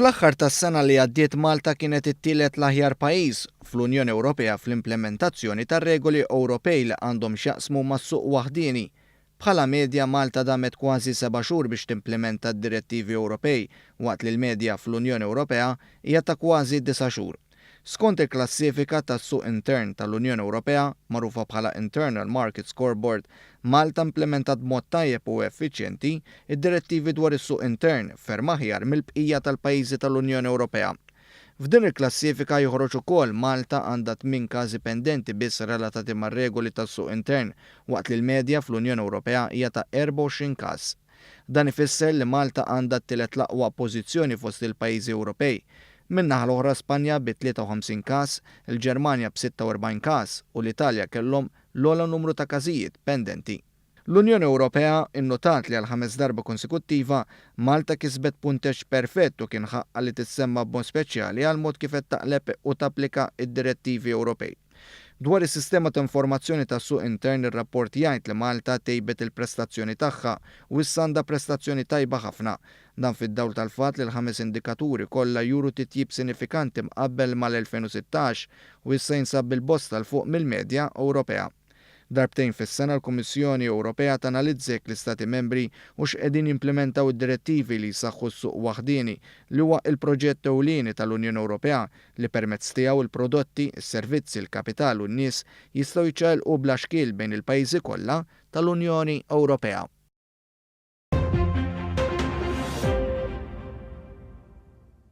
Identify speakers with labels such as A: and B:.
A: Fl-aħħar tas-sena li għaddiet Malta kienet it-tielet l-aħjar pajjiż fl-Unjoni Ewropea fl-implementazzjoni tar-regoli Ewropej li għandhom x'jaqsmu mas-suq waħdieni. Bħala medja Malta damet kważi seba' xhur biex timplimenta d-direttivi Ewropej waqt li l-medja fl-Unjoni Ewropea hija ta' kważi disa' xhur. Skont il-klassifika tas-suq intern tal-Unjoni Ewropea, magħrufa bħala Internal Market Scoreboard, Malta implementat b'mod tajjeb u effiċjenti d-direttivi dwar is-suq intern ferm aħjar mill-bqija tal-pajjiżi tal-Unjoni Ewropea. F'din il-klassifika joħroġ ukoll Malta għandha tmien każi pendenti biss relatati mar-regoli tas-suq intern waqt li l-medja fl-Unjoni Ewropea hija ta' 24 każ. Dan ifisser li Malta għandha t-tielet l-aqwa pożizzjoni fost il-pajjiżi Ewropej. Min-naħa l-oħra Spanja bi 53 każ, il-Ġermanja b'46 każ u l-Italja kellhom l-ogħla numru ta' każijiet pendenti. L-Unjoni Ewropea innotat li għall-ħames darba konsekuttiva, Malta kisbet punteġġ perfett u kien ħaqqha li tissemma b'mod speċjali għall-mod kif qed taqleb u tapplika d-direttivi Ewropej. Dwar is-sistema ta' informazzjoni tas-suq intern ir-rapport jgħid li Malta tejbet il-prestazzjoni tagħha u issa għandha prestazzjoni tajba ħafna. Dan fid-dawl tal-fatt li l-ħames indikaturi kollha juru titjib sinifikanti mqabbel mal-2016 u issa jinsab bil-bosta 'l fuq mill-medja Ewropea. Darbtejn fis-sena l-Kummissjoni Ewropea tanalizza jekk l-Istati Membri hux qegħdin jimplimentaw id-direttivi li jsaħħu s-suq waħdieni li huwa il-proġett ewlieni tal-Unjoni Ewropea li permezz tiegħu l-prodotti, is-servizzi, il-kapital u n-nies jistgħu jiċċaqilqu bla xkiel bejn il-pajjiżi kollha tal-Unjoni Ewropea.